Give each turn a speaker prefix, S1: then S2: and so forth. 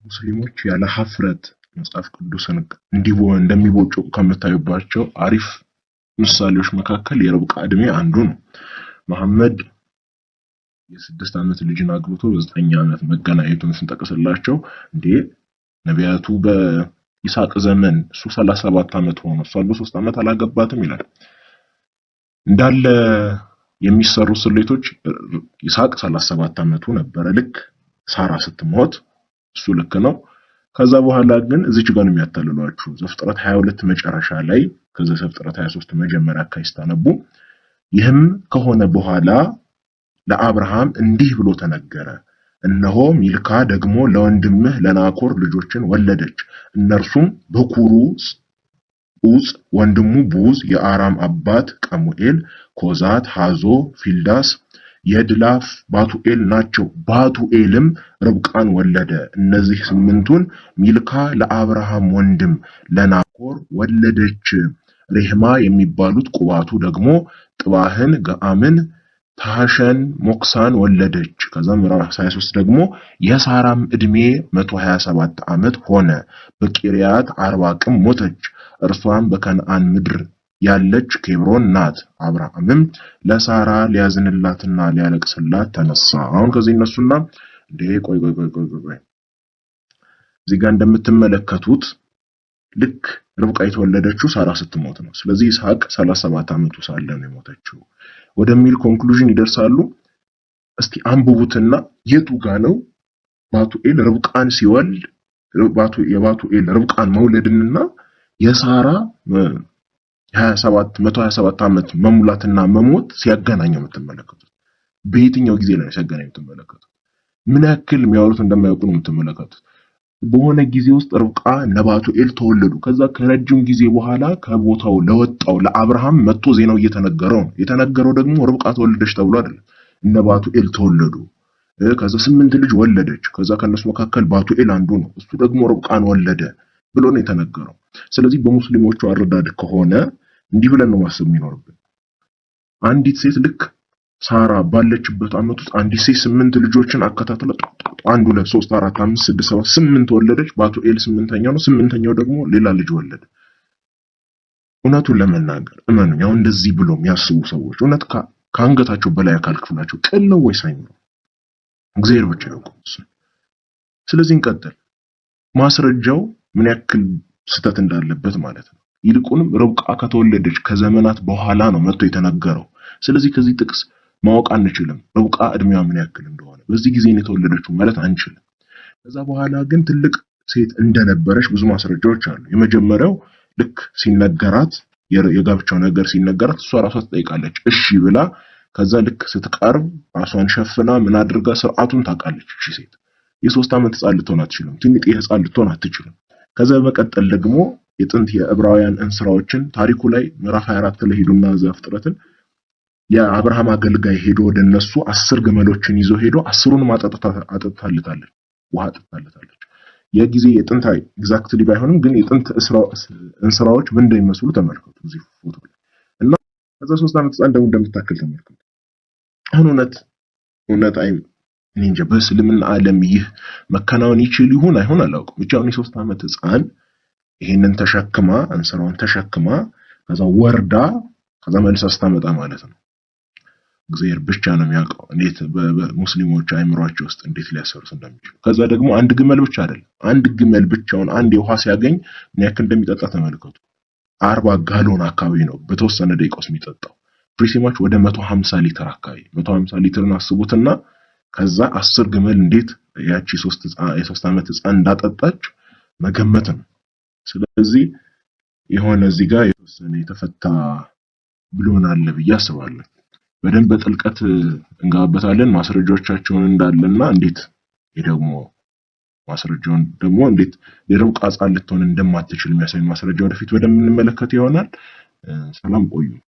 S1: ሙስሊሞች ያለ ሀፍረት መጽሐፍ ቅዱስን እንደሚቦጭቁ ከምታዩባቸው አሪፍ ምሳሌዎች መካከል የርብቃ ዕድሜ አንዱ ነው። መሐመድ የ6 ዓመት ልጅን አግብቶ በ9 ዓመት መገናኘቱን ስንጠቅስላቸው፣ እንዴ፣ ነቢያቱ በይስሐቅ ዘመን እሱ 37 ዓመት ሆኖ እሷ በ3 ዓመት አላገባትም ይላል። እንዳለ የሚሰሩ ስሌቶች ይስሐቅ 37 ዓመቱ ነበረ ልክ ሳራ ስትሞት፣ እሱ ልክ ነው። ከዛ በኋላ ግን እዚች ጋር ነው የሚያታልሏችሁ። ዘፍጥረት 22 መጨረሻ ላይ፣ ከዛ ዘፍጥረት 23 መጀመሪያ አካባቢ ስታነቡ፣ ይህም ከሆነ በኋላ ለአብርሃም እንዲህ ብሎ ተነገረ፣ እነሆ ሚልካ ደግሞ ለወንድምህ ለናኮር ልጆችን ወለደች። እነርሱም በኩሩ ዑፅ፣ ወንድሙ ቡዝ፣ የአራም አባት ቀሙኤል፣ ኮዛት፣ ሃዞ፣ ፊልዳስ፣ የድላፍ፣ ባቱኤል ናቸው። ባቱኤልም ርብቃን ወለደ። እነዚህ ስምንቱን ሚልካ ለአብርሃም ወንድም ለናኮር ወለደች። ሬህማ የሚባሉት ቁባቱ ደግሞ ጥባህን፣ ገአምን፣ ታሐሸን፣ ሞክሳን ወለደች። ከዛ ምዕራፍ 23 ደግሞ የሳራም ዕድሜ 127 ዓመት ሆነ፣ በቂርያት አርባቅም ሞተች። እርሷም በከነዓን ምድር ያለች ኬብሮን ናት። አብርሃምም ለሳራ ሊያዝንላትና ሊያለቅስላት ተነሳ። አሁን ከዚህ እነሱና እንዴ፣ ቆይ ቆይ ቆይ ቆይ ቆይ፣ እዚህ ጋር እንደምትመለከቱት ልክ ርብቃ የተወለደችው ሳራ ስትሞት ነው። ስለዚህ ይስሐቅ 37 ዓመቱ ሳለ ነው የሞተችው ወደሚል conclusion ይደርሳሉ። እስቲ አንብቡትና የቱ ጋ ነው ባቱኤል ርብቃን ሲወልድ፣ የባቱኤል ርብቃን መውለድንና የሳራ 27 127 ዓመት መሙላትና መሞት ሲያገናኘው የምትመለከቱት? በየትኛው ጊዜ ነው ሲያገናኘው የምትመለከቱት? ምን ያክል የሚያወሩት እንደማያውቁ ነው የምትመለከቱት። በሆነ ጊዜ ውስጥ ርብቃ እነ ባቱኤል ተወለዱ። ከዛ ከረጅም ጊዜ በኋላ ከቦታው ለወጣው ለአብርሃም መጥቶ ዜናው እየተነገረው ነው። የተነገረው ደግሞ ርብቃ ተወለደች ተብሎ አይደለም። እነ ባቱኤል ተወለዱ። ከዛ ስምንት ልጅ ወለደች። ከዛ ከነሱ መካከል ባቱኤል አንዱ ነው። እሱ ደግሞ ርብቃን ወለደ ብሎ ነው የተነገረው። ስለዚህ በሙስሊሞቹ አረዳድ ከሆነ እንዲህ ብለን ነው ማሰብ የሚኖርብን። አንዲት ሴት ልክ ሳራ ባለችበት ዓመት ውስጥ አንዲት ሴት ስምንት ልጆችን አከታትላ አንድ፣ ሁለት፣ ሶስት፣ አራት፣ አምስት፣ ስድስት፣ ሰባት፣ ስምንት ወለደች። ባቱኤል ስምንተኛው ነው። ስምንተኛው ደግሞ ሌላ ልጅ ወለደ። እውነቱን ለመናገር እመኑኝ፣ አሁን እንደዚህ ብሎ የሚያስቡ ሰዎች እውነት ከአንገታቸው በላይ አካል ክፍላቸው ቅል ነው ወይስ አይምሮ? እግዚአብሔር ብቻ ያውቀው። ስለዚህ እንቀጥል። ማስረጃው ምን ያክል ስህተት እንዳለበት ማለት ነው። ይልቁንም ርብቃ ከተወለደች ከዘመናት በኋላ ነው መጥቶ የተነገረው። ስለዚህ ከዚህ ጥቅስ ማወቅ አንችልም ርብቃ እድሜዋ ምን ያክል እንደሆነ፣ በዚህ ጊዜ ነው የተወለደችው ማለት አንችልም። ከዛ በኋላ ግን ትልቅ ሴት እንደነበረች ብዙ ማስረጃዎች አሉ። የመጀመሪያው ልክ ሲነገራት፣ የጋብቻው ነገር ሲነገራት እሷ ራሷ ትጠይቃለች። እሺ ብላ ከዛ ልክ ስትቀርብ ራሷን ሸፍና ምን አድርጋ ስርዓቱን ታውቃለች። እሺ ሴት የ3 ዓመት ህፃን ልትሆን አትችልም። ትንሽ ህፃን ልትሆን አትችልም። ከዛ በመቀጠል ደግሞ የጥንት የዕብራውያን እንስራዎችን ታሪኩ ላይ ምዕራፍ 24 ላይ ሄዱና ዘፍጥረትን የአብርሃም አገልጋይ ሄዶ ወደ እነሱ 10 ግመሎችን ይዞ ሄዶ 10ሩንም አጠጥታለታለች፣ ውሃ አጠጥታለታለች። የጊዜ የጥንታዊ exactly ባይሆንም ግን የጥንት እንስራዎች ምን እንደሚመስሉ ተመልከቱ እዚህ ፎቶ ላይ። እና ከዛ 3 ዓመት ህፃን ደግሞ እንደምታክል ተመልከቱ። አሁን እውነት እውነት አይ እኔ እንጃ፣ በእስልምና ዓለም ይህ መከናወን ይችል ይሁን አይሆን አላውቅም። ብቻ አሁን የ3 ዓመት ህፃን ይሄንን ተሸክማ፣ እንስራውን ተሸክማ፣ ከዛ ወርዳ፣ ከዛ መልሳ ስታመጣ ማለት ነው። እግዚአብሔር ብቻ ነው የሚያውቀው እንዴት በሙስሊሞች አይምሯቸው ውስጥ እንዴት ሊያሰሩት እንደሚችሉ። ከዛ ደግሞ አንድ ግመል ብቻ አይደለም፣ አንድ ግመል ብቻውን አንድ የውሃ ሲያገኝ ምን ያክል እንደሚጠጣ ተመልከቱ። 40 ጋሎን አካባቢ ነው በተወሰነ ደቂቃ ውስጥ የሚጠጣው። Pretty much ወደ 150 ሊትር አካባቢ። 150 ሊትርን አስቡትና ከዛ 10 ግመል እንዴት ያቺ የ3 ዓመት ህፃን እንዳጠጣች መገመት ነው። ስለዚህ የሆነ እዚህ ጋር የተወሰነ የተፈታ ብሎን አለ ብዬ አስባለሁ። በደንብ በጥልቀት እንገባበታለን ማስረጃዎቻቸውን እንዳለና እንዴት ይህ ደግሞ ማስረጃውን ደግሞ እንዴት የርብቃ ሕፃን ልትሆን እንደማትችል የሚያሳይ ማስረጃ ወደፊት በደንብ እንመለከት ይሆናል። ሰላም ቆዩ።